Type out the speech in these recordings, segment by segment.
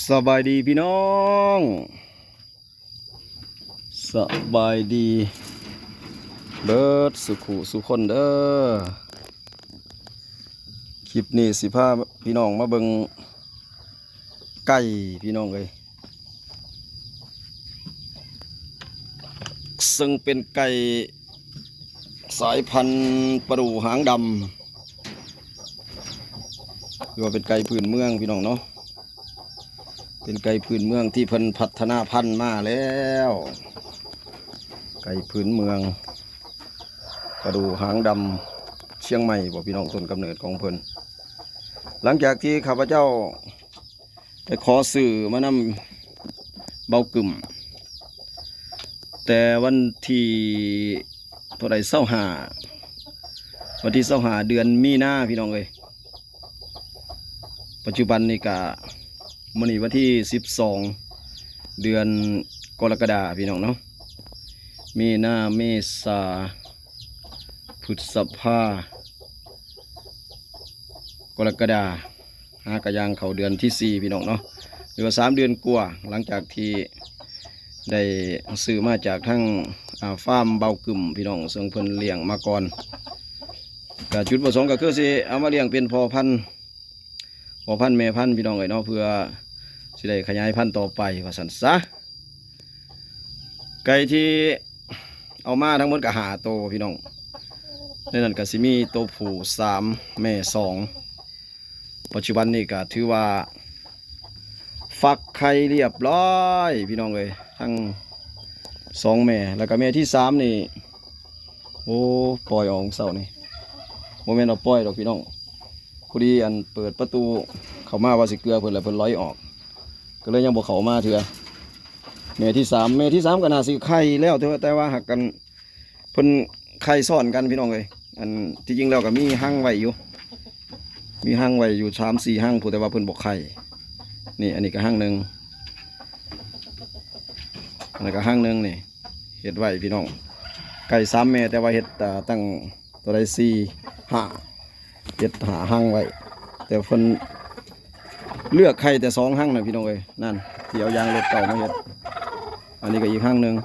ສະບາຍດີພີ່ນ້ອງ ສະບາຍດີເບິດສຸຂູສຸຄົນເດີ. ຄລິບນີ້ຊິພາພີ່ນ້ອງມາເບິ່ງໄກ່ພີ່ນ້ອງເອີຍ, ເຊິ່ງເປັນໄກ່ສາຍພັນປະດູຫາງດຳ ຫຼືວ່າເປັນໄກ່ພື້ນເມືອງພີ່ນ້ອງເນາະ. ເປັນໄກ່ພື້ນເມືອງທີ່ເພິ່ນພັດທະນາພັນມາແລ້ວ. ໄກ່ພື້ນເມືອງປະດູຫາງດຳ ຊຽງໃໝ່ບໍພີ່ນ້ອງ, ຕົ້ນກຳເນີດຂອງເພິ່ນ. ຫຼັງຈາກທີ່ຂ້າພະເຈົ້າໄປຂໍຊື້ມານຳເບົາກຶ້ມ ແຕ່ວັນທີ ເທົ່າໃດ ຊາວຫ້າ ວັນທີຊາວຫ້າ ເດືອນມີນາ ພີ່ນ້ອງເອີຍ. ປັດຈຸບັນນີ້ກະ ມື້ນີ້ວັນທີສິບສອງ ເດືອນກໍລະກະດາ ພີ່ນ້ອງເນາະ. ມີນາ ເມສາ ພຶດສະພາ ກໍລະກະດາ ຫາກະຍ່າງເຂົ້າເດືອນທີສີ່ ພີ່ນ້ອງເນາະ, ຫຼືວ່າສາມເດືອນກວ່າ ຫຼັງຈາກທີ່ໄດ້ຊື້ມາຈາກທາງ ອາ ຟາມເບົາກຶ້ມ ພີ່ນ້ອງ, ເຊິ່ງເພິ່ນລ້ຽງມາກ່ອນ. ກະຈຸດປະສົງກະຄືຊິເອົາມາລ້ຽງເປັນພໍ່ພັນ ພໍ່ພັນແມ່ພັນ ພີ່ນ້ອງເອີຍເນາະ, ເພື່ອຊິໄດ້ຂະຫຍາຍພັນຕໍ່ໄປວ່າຊັ້ນຊະ. ໄກ່ທີ່ເອົາມາທັງໝົດກະຫ້າໂຕ ພີ່ນ້ອງ, ໃນນັ້ນກະຊິມີໂຕຜູ້ສາມ ແມ່ສອງ. ປັດຈຸບັນນີ້ກະຖືວ່າຟັກໄຂ່ລຽບຮ້ອຍ ພີ່ນ້ອງເອີຍ, ທັງສອງແມ່. ແລ້ວກະແມ່ທີສາມນີ້ ໂອ້ ປ່ອຍອອກເຊົ້ານີ້, ບໍ່ແມ່ນວ່າປ່ອຍດອກພີ່ນ້ອງ, ພໍດີອັນເປີດປະຕູເຂົ້າມາວ່າຊິເກືອເພິ່ນ ແລ້ວເພິ່ນລອຍອອກ ກໍເລີຍຍັງບໍ່ເຂົ້າມາເທື່ອ. ແມ່ທີສາມ ແມ່ທີສາມກໍໜ້າຊິໄຂ່ແລ້ວ ແຕ່ວ່າ ແຕ່ວ່າຫາກກັນ ເພິ່ນໄຂ່ຊ້ອນກັນ ພີ່ນ້ອງເອີຍ. ອັນທີ່ຈິງແລ້ວກໍມີຮັງໄວ້ຢູ່ ມີຮັງໄວ້ຢູ່ສາມສີ່ຮັງພຸ້ນ ແຕ່ວ່າເພິ່ນບໍ່ໄຂ່. ນີ້ ອັນນີ້ກໍຮັງໜຶ່ງ ອັນນັ້ນກໍຮັງໜຶ່ງນີ້ ເຮັດໄວ້ພີ່ນ້ອງ, ໄກ່ສາມແມ່ ແຕ່ວ່າເຮັດ ເອີ ຕັ້ງ ເທົ່າໃດ ສີ່ ຫ້າ ເຮັດຫ້າຮັງໄວ້, ແຕ່ເພິ່ນເລືອກໄຂ່ແຕ່ສອງຮັງນະ ພີ່ນ້ອງເອີຍ. ນັ້ນ ທີ່ເອົາຢາງລົດເກົ່າມາເຮັດ. ອັນນີ້ກໍອີກຮັງໜຶ່ງ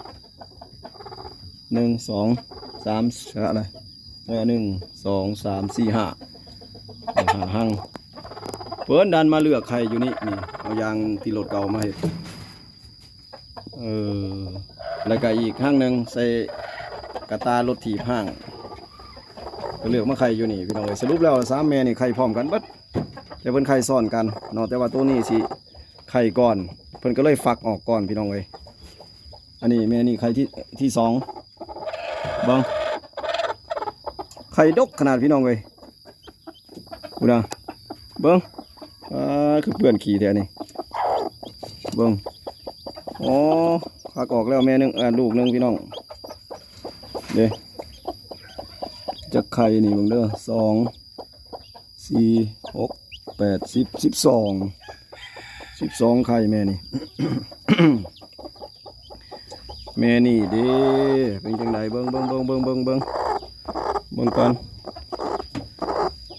ໜຶ່ງ ສອງ ສາມ ເອີ ອັນນັ້ນ ເອີ ໜຶ່ງ ສອງ ສາມ ສີ່ ຫ້າ ເອີ ຫ້າຮັງ. ເພິ່ນດັນມາເລືອກໄຂ່ຢູ່ນີ້ ນີ້ ເອົາຢາງທີ່ລົດເກົ່າມາເຮັດ. ເອີ ແລ້ວກະອີກຮັງໜຶ່ງໃສ່ກະຕ່າລົດຖີບຫ້າງ ກໍເລືອກມາໄຂ່ຢູ່ນີ້ ພີ່ນ້ອງເອີຍ. ສະຫຼຸບແລ້ວສາມແມ່ນີ້ໄຂ່ພ້ອມກັນເບິດ ແຕ່ເພິ່ນໄຂ່ຊ້ອນກັນເນາະ, ແຕ່ວ່າໂຕນີ້ຊິໄຂ່ກ່ອນ ເພິ່ນກໍເລີຍຟັກອອກກ່ອນ ພີ່ນ້ອງເອີຍ. ອັນນີ້ແມ່ນີ້ໄຂ່ທີ ທີສອງ ເບິ່ງ ໄຂ່ດົກຂະໜາດ ພີ່ນ້ອງເອີຍ. ພຸ້ນນະ ເບິ່ງ ອາ ຄືເປື້ອນຂີ້ແທ້ນີ້ ເບິ່ງ. ອໍ ຟັກອອກແລ້ວແມ່ໜຶ່ງ ເອີ ລູກໜຶ່ງ ພີ່ນ້ອງເດ້. ຈັກໄຂ່ນີ້ເບິ່ງເດີ ສອງ ສີ່ ຫົກ ແປດ ສິບ ສິບສອງ ສິບສອງໄຂ່ແມ່ນີ້. ແມ່ນີ້ເດ້ ເປັນຈັ່ງໃດ ເບິ່ງ ເບິ່ງ ເບິ່ງ ເບິ່ງ ເບິ່ງ ເບິ່ງ ເບິ່ງກ່ອນ.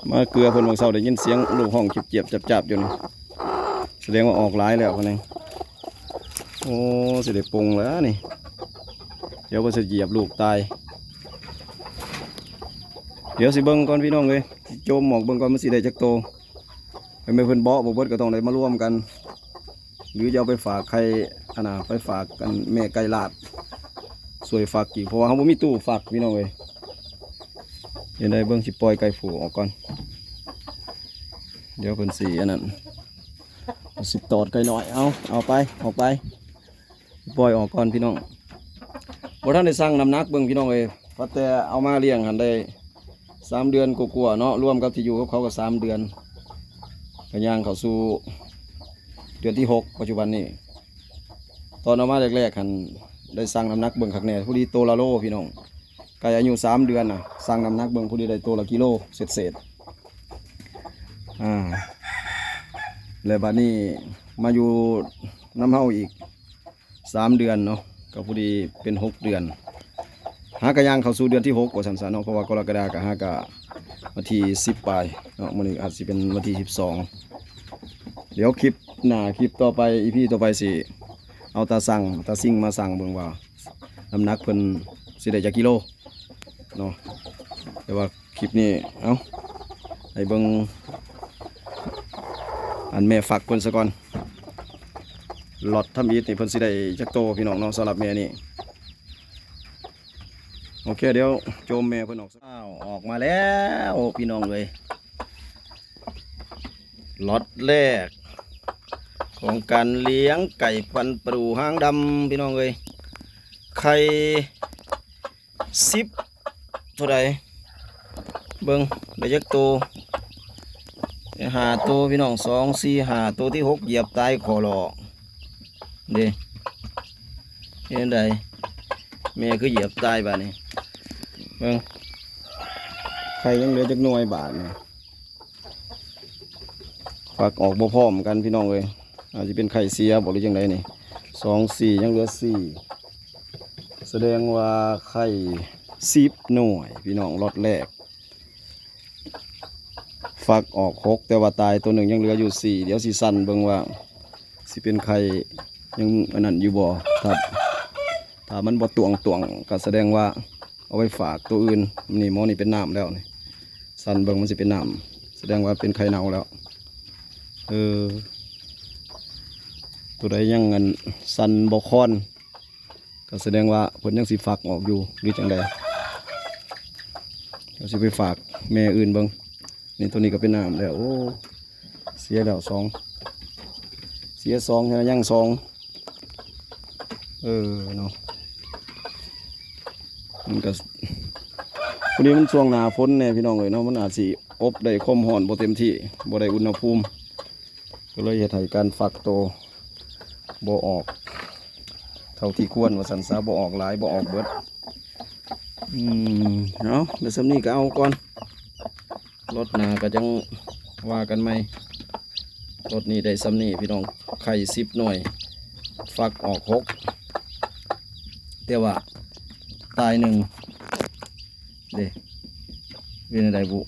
ມາເກືອເພິ່ນ ຫວ່າງເຊົ້າໄດ້ຍິນສຽງລູກຮ້ອງຈຽບໆຈາບໆຢູ່ນີ້ ສະແດງວ່າອອກຫຼາຍແລ້ວພຸ້ນນະ. ໂອ້ ຊິໄດ້ປົງແລ້ວນີ້ ດຽວເພິ່ນຊິຢຽບລູກຕາຍ. ດຽວຊິເບິ່ງກ່ອນ ພີ່ນ້ອງເອີຍ, ຊິໂຈມອອກເບິ່ງກ່ອນ ມັນຊິໄດ້ຈັກໂຕ. ແມ່ນເພິ່ນເບາະບໍ່ເບິດ ກໍຕ້ອງໄດ້ມາລວມກັນ ຫຼືຈະເອົາໄປຝາກໄຂ່ ອັນນ່າ ໄປຝາກກັນແມ່ໄກ່ລາດ ຊ່ວຍຟັກອີກ ເພາະວ່າເຮົາບໍ່ມີຕູ້ຟັກ ພີ່ນ້ອງເອີຍ. ເຮັດໃດເບິ່ງ ຊິປ່ອຍໄກ່ຜູ້ອອກກ່ອນ. ດຽວເພິ່ນຊິອັນນັ້ນ ຊິຕອດໄກ່ນ້ອຍ. ເອົາ ເອົາໄປ ອອກໄປ ປ່ອຍອອກກ່ອນ ພີ່ນ້ອງ. ບໍ່ທັນໄດ້ຊັ່ງນ້ຳໜັກເບິ່ງ ພີ່ນ້ອງເອີຍ, ວ່າແຕ່ເອົາມາລ້ຽງຫັ້ນໄດ້ສາມເດືອນກວ່າໆເນາະ, ລວມກັບທີ່ຢູ່ກັບເຂົາກໍສາມເດືອນ, ກໍຍ່າງເຂົ້າສູ່ເດືອນທີຫົກ ປັດຈຸບັນນີ້. ຕອນເອົາມາແລກໆຫັ້ນ ໄດ້ຊັ່ງນ້ຳໜັກເບິ່ງຄັກແນ່, ພໍດີໂຕລະໂລ ພີ່ນ້ອງ. ໄກ່ອາຍຸສາມເດືອນນະ, ຊັ່ງນ້ຳໜັກເບິ່ງ ພໍດີໄດ້ໂຕລະກິໂລເສດໆ. ອ່າ ແລະບາດນີ້ມາຢູ່ນຳເຮົາອີກສາມເດືອນເນາະ, ກໍພໍດີເປັນຫົກເດືອນ. ຫາກະຍ່າງເຂົ້າສູ່ເດືອນທີຫົກວ່າຊັ້ນຊະເນາະ, ເພາະວ່າກໍລະກະດາກະຫາກະວັນທີສິບປາຍເນາະ, ມື້ນີ້ອາດຊິເປັນວັນທີສິບສອງ. ດຽວຄລິບ ໜ້າຄລິບຕໍ່ໄປ ອີພີຕໍ່ໄປ ຊິເອົາຕາຊັ່ງ ຕາຊິງມາຊັ່ງເບິ່ງວ່າ ນ້ຳໜັກເພິ່ນຊິໄດ້ຈັກກິໂລເນາະ. ແຕ່ວ່າຄລິບນີ້ ເອົາ ໃຫ້ເບິ່ງອັນແມ່ຟັກເພິ່ນສາກ່ອນ. ລັອດທຳອິດນີ້ເພິ່ນຊິໄດ້ຈັກໂຕພີ່ນ້ອງເນາະ ສຳລັບແມ່ນີ້. ໂອເຄ ດຽວໂຈມແມ່ເພິ່ນອອກ. ອ້າວ ອອກມາແລ້ວພີ່ນ້ອງເອີຍ ລັອດແລກຂອງການລ້ຽງໄກ່ພັນປະດູຫາງດຳພີ່ນ້ອງເອີຍ. ໄຂ່ສິບ ເທົ່າໃດ ເບິ່ງໄດ້ຈັກໂຕ? ໄດ້ຫ້າໂຕພີ່ນ້ອງ ສອງ ສີ່ ຫ້າ ໂຕທີຫົກຢຽບຕາຍຂໍຫຼໍ່ເດ້. ເຮັດຈັ່ງໃດ ແມ່ຄືຢຽບຕາຍບາດນີ້? ເບິ່ງ ໄຂ່ຍັງເຫຼືອຈັກໜ່ວຍບາດນີ້. ຟັກອອກບໍ່ພ້ອມກັນພີ່ນ້ອງເອີຍ ອາດຈະເປັນໄຂ່ເສຍບໍ່ ຫຼືຈັ່ງໃດນີ້. ສອງ ສີ່ ຍັງເຫຼືອສີ່ ສະແດງວ່າໄຂ່ສິບໜ່ວຍພີ່ນ້ອງ ລັອດແລກ. ຟັກອອກຫົກ ແຕ່ວ່າຕາຍໂຕໜຶ່ງ ຍັງເຫຼືອຢູ່ສີ່. ດຽວຊິຊັ່ງເບິ່ງວ່າຊິເປັນໄຂ່ຍັງອັນນັ້ນຢູ່ບໍ່. ຖ້າ ຖ້າມັນບໍ່ຕ່ວງໆ ກໍສະແດງວ່າເອົາໄວ້ຝາກໂຕອື່ນ. ນີ້ໝໍນີ້ເປັນນ້ຳແລ້ວນີ້ ຊັ່ງເບິ່ງມັນຊິເປັນນ້ຳ ສະແດງວ່າເປັນໄຂ່ເນົ່າແລ້ວ. ເອີ ໂຕໃດຍັງອັນຊັ່ງບໍ່ຄ່ອນ ກໍສະແດງວ່າເພິ່ນຍັງຊິຟັກອອກຢູ່ ຫຼືຈັ່ງໃດ. ກໍຊິໄປຝາກແມ່ອື່ນເບິ່ງ. ນີ້ ໂຕນີ້ກໍເປັນນ້ຳແລ້ວ. ໂອ້ ເສຍແລ້ວສອງ ເສຍສອງ ຍັງສອງ. ເອີເນາະ ມັນກໍ ພໍດີມັນຊ່ວງໜ້າຝົນແດ່ພີ່ນ້ອງເອີຍເນາະ ມັນອາດຊິອົບໄດ້ຄວາມຮ້ອນບໍ່ເຕັມທີ່ ບໍ່ໄດ້ອຸນຫະພູມ ກໍເລີຍເຮັດໃຫ້ການຟັກໂຕບໍ່ອອກເທົ່າທີ່ຄວນວ່າຊັ້ນຊະ ບໍ່ອອກຫຼາຍ ບໍ່ອອກເບິດ. ອືມ ເອົາ ແລ້ວສ່ຳນີ້ກໍເອົາກ່ອນ ລັອດໜ້າກໍຈັ່ງວ່າກັນໃໝ່. ລັອດນີ້ໄດ້ສ່ຳນີ້ພີ່ນ້ອງ ໄຂ່ສິບໜ່ວຍ ຟັກອອກຫົກ ແຕ່ວ່າຕາຍໜຶ່ງ. ເດ້ ເປັນຈັ່ງໃດບຸ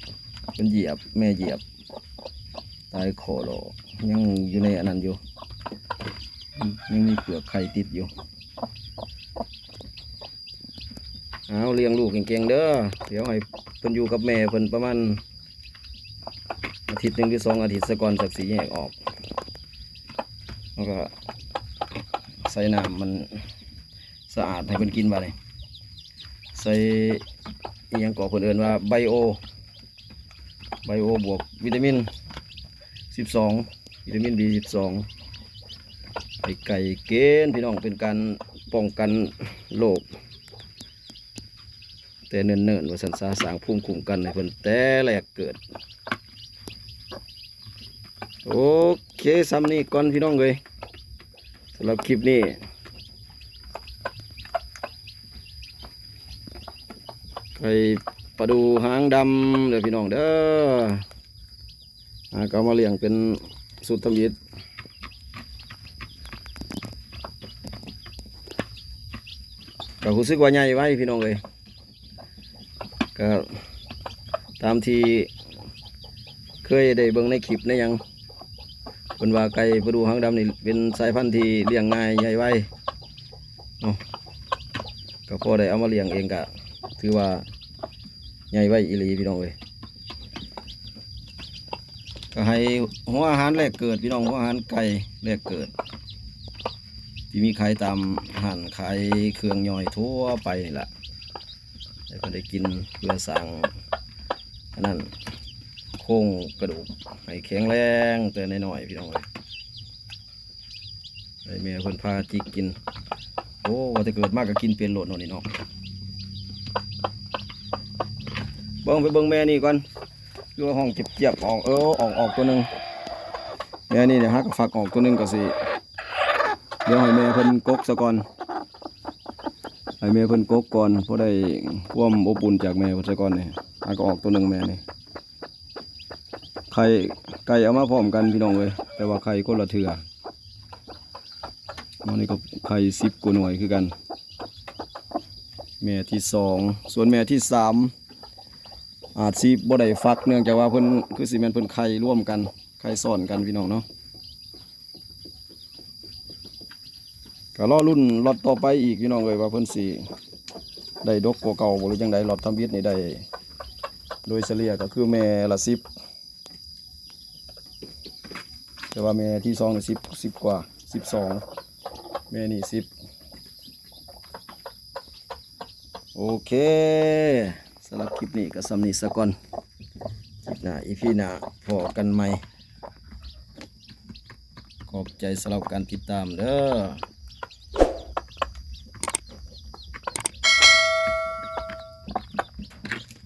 ເພິ່ນຢຽບ ແມ່ຢຽບ ຕາຍຂໍຫຼໍ່ ຍັງຢູ່ໃນອັນນັ້ນຢູ່ ຍັງມີເປືອກໄຂ່ຕິດຢູ່. ເອົາ ລ້ຽງລູກເກັ່ງໆເດີ ດຽວໃຫ້ເພິ່ນຢູ່ກັບແມ່ເພິ່ນປະມານອາທິດໜຶ່ງ ຫຼື ສອງອາທິດສາກ່ອນ ຈັກຊິແຍກອອກ ແລ້ວກໍໃສ່ນ້ຳມັນ ສະອາດໃຫ້ເພິ່ນກິນບາດນີ້. ໃສ່ອີ່ຫຍັງກໍເພິ່ນເອີ້ນວ່າໄບໂອ ໄບໂອບວກວິຕາມິນສິບສອງ ວິຕາມິນບີສິບສອງ ໃຫ້ໄກ່ກິນພີ່ນ້ອງ ເປັນການປ້ອງກັນໂລກ ແຕ່ເນີນໆ ວ່າຊັ້ນຊະ ສ້າງພູມຄຸ້ມກັນໃຫ້ເພິ່ນແຕ່ແລກເກີດ. ໂອເຄ ສ່ຳນີ້ກ່ອນພີ່ນ້ອງເອີຍ ສຳລັບຄລິບນີ້ ໄກ່ປະດູຫາງດຳເດີພີ່ນ້ອງເດີ. ຫາກໍເອົາມາລ້ຽງເປັນຊຸດທຳອິດ ກໍຮູ້ສຶກວ່າໃຫຍ່ໄວພີ່ນ້ອງເອີຍ. ກໍຕາມທີ່ເຄີຍໄດ້ເບິ່ງໃນຄລິບໃນຫຍັງ ເພິ່ນວ່າໄກ່ປະດູຫາງດຳນີ້ເປັນສາຍພັນທີ່ລ້ຽງງ່າຍໃຫຍ່ໄວເນາະ ກໍພໍໄດ້ເອົາມາລ້ຽງເອງ ກໍຖືວ່າໃຫຍ່ໄວອີ່ຫຼີພີ່ນ້ອງເອີຍ. ກໍໃຫ້ຫົວອາຫານແລກເກີດພີ່ນ້ອງ ຫົວອາຫານໄກ່ແລກເກີດ ທີ່ມີຂາຍຕາມຮ້ານຂາຍເຄື່ອງຍ່ອຍທົ່ວໄປນີ້ລະ ໃຫ້ເພິ່ນໄດ້ກິນ ເພື່ອສ້າງອັນນັ້ນ ໂຄງກະດູກໃຫ້ແຂງແຮງແຕ່ນ້ອຍໆ ພີ່ນ້ອງເອີຍ. ໃຫ້ແມ່ເພິ່ນພາຈິກກິນ. ໂອ້ ວ່າແຕ່ເກີດມາກໍກິນເປັນໂລດເນາະນີ້ເນາະ. ເບິ່ງ ໄປເບິ່ງແມ່ນີ້ກ່ອນ ຄືວ່າຮ້ອງຈຽບໆ ອອກ ເອີ ອອກ ອອກຕົວໜຶ່ງ. ແມ່ນີ້ເດ ຫາກໍຟັກອອກຕົວໜຶ່ງ ກໍຊິ ດຽວໃຫ້ແມ່ເພິ່ນກົກສາກ່ອນ ໃຫ້ແມ່ເພິ່ນກົກກ່ອນ ພໍໄດ້ຄວາມອົບອຸ່ນຈາກແມ່ເພິ່ນສາກ່ອນນີ້. ຫາກໍອອກຕົວໜຶ່ງແມ່ນີ້ ໄຂ່ ໄກ່ເອົາມາພ້ອມກັນພີ່ນ້ອງເອີຍ ແຕ່ວ່າໄຂ່ຄົນລະເທື່ອ. ອັນນີ້ກໍໄຂ່ສິບກວ່າໜ່ວຍຄືກັນ ແມ່ທີສອງ. ສ່ວນແມ່ທີສາມອາດຊິບໍ່ໄດ້ຟັກ ເນື່ອງຈາກວ່າເພິ່ນ ຄືຊິແມ່ນເພິ່ນໄຂ່ລວມກັນ ໄຂ່ຊ້ອນກັນພີ່ນ້ອງເນາະ. ກໍລໍລຸ້ນລັອດຕໍ່ໄປອີກພີ່ນ້ອງເອີຍ ວ່າເພິ່ນຊິໄດ້ດົກກວ່າເກົ່າບໍ່ ຫຼືຈັ່ງໃດ. ລັອດທຳອິດນີ້ໄດ້ ໂດຍສະເລ່ຍກໍຄືແມ່ລະສິບ ແຕ່ວ່າແມ່ທີສອງນີ້ສິບ ສິບກວ່າ ສິບສອງ ແມ່ນີ້ສິບ. ໂອເຄ ສຳລັບຄລິບນີ້ກໍສ່ຳນີ້ສາກ່ອນ. ຄລິບໜ້າ ອີພີໜ້າພໍ້ກັນໃໝ່. ຂອບໃຈສຳລັບການຕິດຕາມເດີ.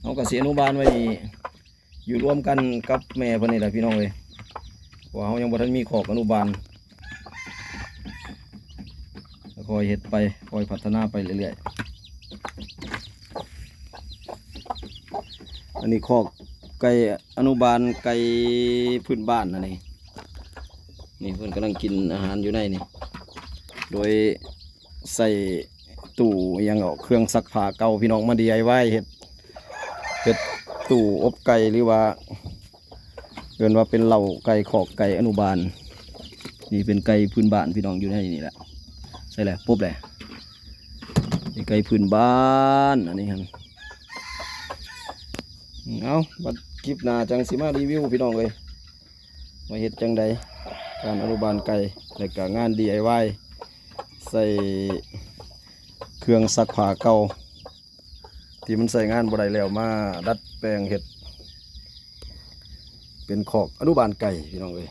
ເຮົາກໍຊິອະນຸບານໄວ້ນີ້ ຢູ່ລວມກັນກັບແມ່ເພິ່ນນີ້ແຫຼະພີ່ນ້ອງເອີຍ ເພາະວ່າເຮົາຍັງບໍ່ທັນມີຄອກອະນຸບານ. ຄ່ອຍເຮັດໄປ ຄ່ອຍພັດທະນາໄປເລື້ອຍໆ. ອັນນີ້ຄອກໄກ່ອະນຸບານ ໄກ່ພື້ນບ້ານອັນນີ້. ນີ້ເພິ່ນກຳລັງກິນອາຫານຢູ່ໃນນີ້ ໂດຍໃສ່ຕູ້ອີ່ຫຍັງເກາະ ເຄື່ອງຊັກຜ້າເກົ່າ ພີ່ນ້ອງມາດີໄອວາຍເຮັດ ເຮັດຕູ້ອົບໄກ່ ຫຼືວ່າ ເອີ້ນວ່າເປັນເລົ້າໄກ່ ຄອກໄກ່ອະນຸບານ. ນີ້ເປັນໄກ່ພື້ນບ້ານພີ່ນ້ອງ ຢູ່ໃນນີ້ແຫຼະ. ໃສ່ແຫຼະ ປົບແຫຼະ. ນີ້ໄກ່ພື້ນບ້ານ ອັນນີ້ຫັ້ນ. ເອົາ ບັດຄລິບໜ້າຈັ່ງຊິມາຣີວິວພີ່ນ້ອງເອີຍ ວ່າເຮັດຈັ່ງໃດ ການອະນຸບານໄກ່ ແລະກະງານດີໄອວາຍ ໃສ່ເຄື່ອງຊັກຜ້າເກົ່າ ທີ່ມັນໃຊ້ງານບໍ່ໄດ້ແລ້ວ ມາດັດແປງເຮັດເປັນຄອກອະນຸບານໄກ່ພີ່ນ້ອງເອີຍ.